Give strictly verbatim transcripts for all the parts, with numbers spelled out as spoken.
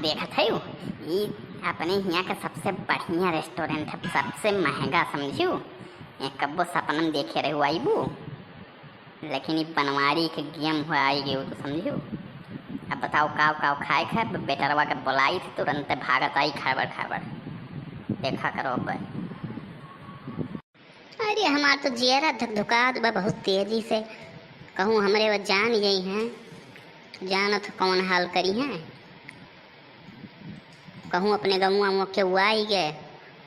देखत है, ई अपने हियाँ के सबसे बढ़िया रेस्टोरेंट है, सबसे महंगा, समझू। ये कब्बो सपनम देखे रहू आईबू, लेकिन ई बनवारी के गेम हुआ आई गयो, तो समझू। अब बताओ, काव काव खाए खाए, बेटरवा के बोलाई थे, तुरंत भागत आई खड़बड़ खड़बड़। देखा करो अब। अरे, हमार तो जियरा धकधकात बा बहुत तेजी से। कहूँ हमरे वो जान गई हैं, जानत कौन हाल करी हैं। कहूँ अपने गमुआ मुँह के उआई गए,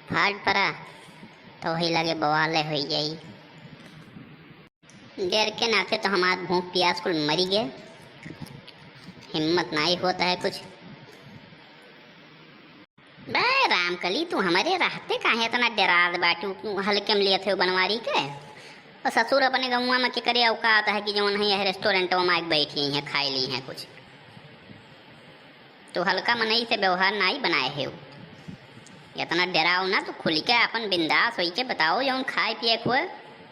फाट पड़ा, तो वही लगे बवाले होई जाई। डर के नाते तो हमार भूख प्यास कुल मरी गए, हिम्मत नाई होता है कुछ। बे रामकली, तू हमरे रहते काहे इतना डरात बाटू? तू हल्के में लेत हो बनवारी के? और ससुर अपने गौवा में के करे औकात है कि जौन है यह रेस्टोरेंट में आके बैठी हैं, खाए ली हैं कुछ। तू हल्का मनई से व्यवहार नाई बनाए हो। इतना डराओ ना, तू खुल के अपन बिंदास होई के बताओ, जौन खाए पिए के होए।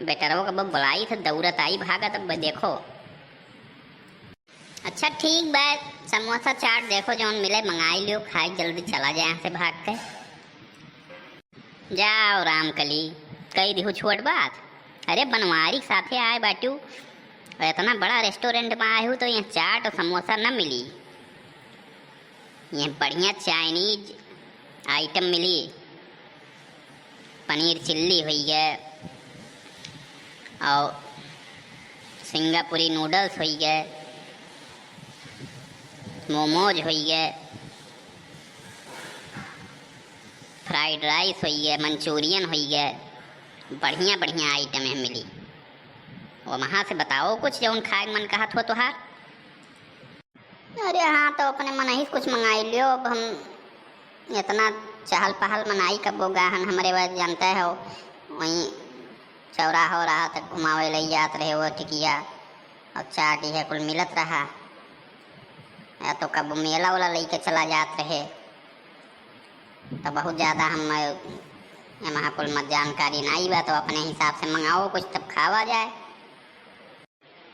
बेटरवा के अब बुलाई थे, दौड़त आई, भागत, अब देखो। अच्छा ठीक बा, समोसा चाट देखो जौन मिले मंगाई लियो, खाई जल्दी चला जाए यहाँ से भाग के। जाओ रामकली, कही दिहु छोट बात। अरे बनवारी के साथे आए बाटू, और इतना बड़ा रेस्टोरेंट में आए हो तो यहाँ चाट और समोसा न मिली। यहाँ बढ़िया चाइनीज आइटम मिली, पनीर चिल्ली होई गए और सिंगापुरी नूडल्स होई गए, मोमोज होई गए, फ्राइड राइस होई गए, मंचूरियन होई गए, बढ़िया बढ़िया आइटम है मिली। वहाँ से बताओ कुछ जौन खाए मन कहत हो तोहार। अरे हाँ, तो अपने मन ही कुछ मंगाई लियो। अब हम इतना चहल पहल मनाई कबो गाहन, हमरे वह जानते हो, वहीं चौराहा हो रहा तक घुमावे ले जात रहे वो टिकिया और चाट ये कुल मिलत रहा, या तो कबो मेला वाला लेके चला जात रहे। तो बहुत ज़्यादा हम, हम वहाँ कुल मत जानकारी नाई बा, तो अपने हिसाब से मंगाओ कुछ तब खावा जाए।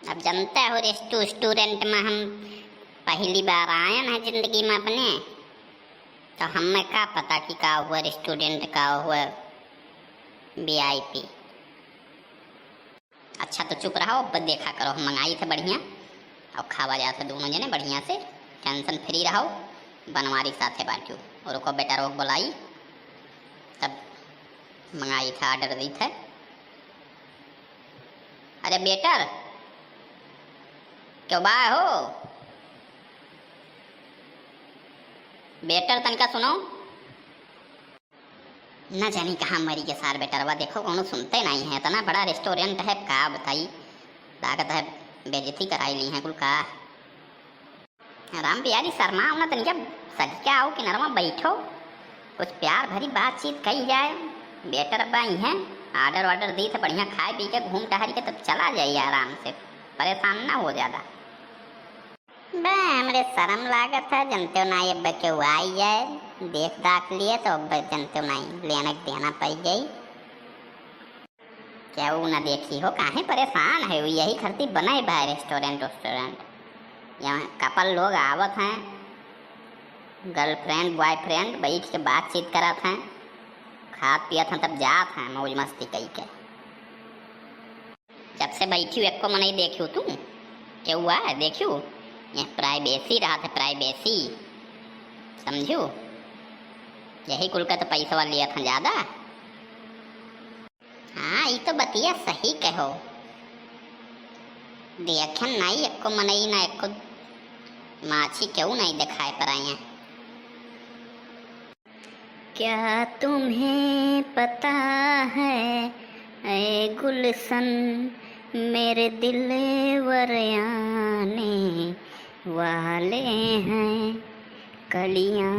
अब जनते हो रेस्टोरेंट में हम पहली बार आयन है जिंदगी में अपने, तो हमें का पता कि का हुआ रेस्टोरेंट, का हुआ वीआईपी। अच्छा तो चुप रहो, अब देखा करो, हम मंगाई थे बढ़िया और खावा जात है दोनों जने बढ़िया से, टेंशन फ्री रहो। बनवारी साथे बाटू और को बेटा रोक बुलाई, तब मंगाई थे, ऑर्डर दी थे। अरे बेटर, क्यों बा हो? बेटर तनिका सुनो। न जानी कहाँ मरी के सार बेटरवा, देखो कौनो सुनते नहीं है। इतना बड़ा रेस्टोरेंट है, का बताई, लागत है बेइज्जती कराई ली है कुल का। राम बिहारी शर्मा, ना तनिका सटके आओ, किनरवा बैठो, कुछ प्यार भरी बातचीत कही जाए। बेटर बा इहें, ऑर्डर वार्डर दी थे, बढ़िया खाए पी के घूम टहरी के तब चला जाइए आराम से, परेशान ना हो ज्यादा। बे, हमरे शर्म लागत है, जनते हो ना, ये बे केहू आई जाए, देख दाख लिए तो अब जनते हो ना, लेना के देना पड़ जाई। केहू ना देखी हो, काहे परेशान है, यही खरती बने बा रेस्टोरेंट वेस्टोरेंट। यहाँ कपल लोग आवत हैं, गर्लफ्रेंड बॉयफ्रेंड बैठ के बातचीत करत हैं, खात पियत हैं, तब जात हैं मौज मस्ती कई के। जब से बैठी हूँ, एको मनई देखियो तू? केहू आ देखियो? ये प्राइवेसी रहत है, प्राइवेसी, समझू? यही कुल का तो पैसवा लियत हैं ज्यादा। हाँ, ई तो बतिया सही कहो। देखन नाई एको मनई ना एको माछी केहू नाई देखाए पर आए हैं। क्या तुम्हें पता है, ऐ गुलशन, मेरे दिलवर आने वाले हैं, कलियां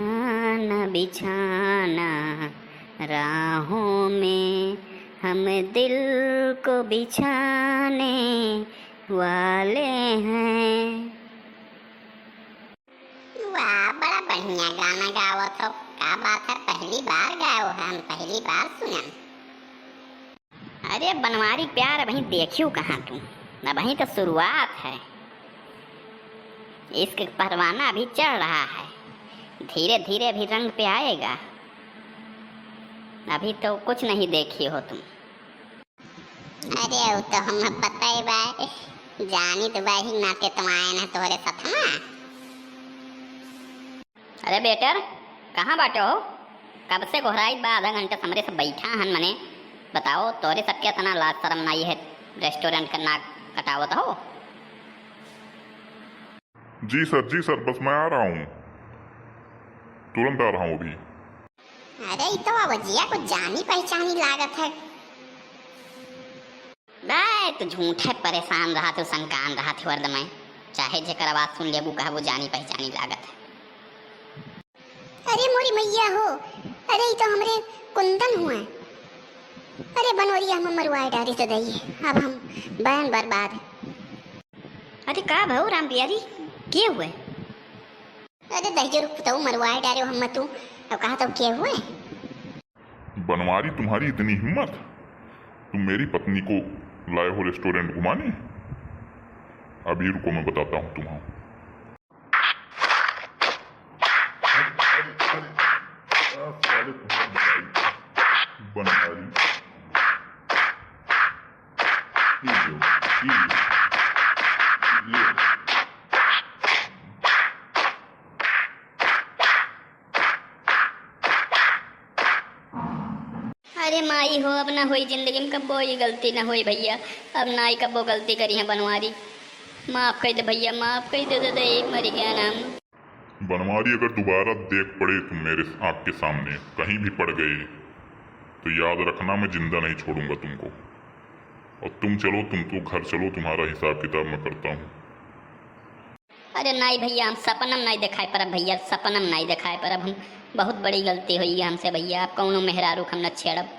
न बिछाना राहों में, हम दिल को बिछाने वाले हैं। वाह, बड़ा बढ़िया गाना गावत हो। का बात है, पहली बार गायो है, हम पहली बार सुनन। अरे बनवारी प्यार, अबहीं देखियो कहाँ तू, अबहीं तो शुरुआत है, इश्क परवाना अभी चढ़ रहा है। धीरे धीरे अभी रंग पे आएगा, अभी तो कुछ नहीं देखी हो तुम। अरे, वो तो हमें पता ही बा, जानी तो बा, ही नाते तो आए ना तोहरे साथ में। अरे बेटर, कहाँ बाटे हो? कब से गोहराइत बा, आधा घंटा से हमरे सब बैठा हन, मने बताओ, तोरे सबके इतना लाज शर्म नाई है, रेस्टोरेंट का नाक कटावत हो? जी सर, जी सर, बस मैं आ रहा हूँ, तुरंत आ रहा हूँ अभी। अरे, ई तो अवजिया कुछ जानी पहचानी लागत है। बे, तू झूठे परेशान रहत हो, शंकान रहत हो हरदम। चाहे जेकर आवाज सुन लेबू, कहबू जानी पहचानी लागत है। अरे मोरी मैया हो, अरे ई तो हमरे कुंदन हुए। अरे बनवरिया हम मरवाए डारी तो दई, अब हम बैन बर्बाद। अरे का भऊ राम बिहारी, के हुए? अरे दहिजर पुतऊ मरवाए डारे हो हम तू, अब कहा तो के हुए? बनवारी, तुम्हारी इतनी हिम्मत, तुम मेरी पत्नी को लाए हो रेस्टोरेंट घुमाने? अभी रुको, मैं बताता हूँ तुम्हें। अरे, अरे, अरे, आ, साले तुम्हारी बनवारी। ये लो, ये लो, ये लो। अरे माई हो, अब ना होई जिंदगी में कब्बो ई गलती ना होई भैया, अब ना ई कब्बो गलती करी है बनवारी, माफ कर दे भैया, माफ कर दे, दे, दे, मर गया ना हम। बनवारी, अगर दोबारा देख पड़े तुम मेरे आँख के सामने कहीं भी पड़ गए, तो याद रखना, मैं जिंदा नहीं छोड़ूंगा तुमको। और तुम चलो, तुम तो घर चलो, तुम्हारा हिसाब किताब मैं करता हूँ। अरे नाई भैया, हम सपनम नाई देखाई परब भैया, सपनम नाई देखाई परब। हम बहुत बड़ी गलती हुई है हमसे भैया, अब कौनो मेहरारू के हम न छेड़ब।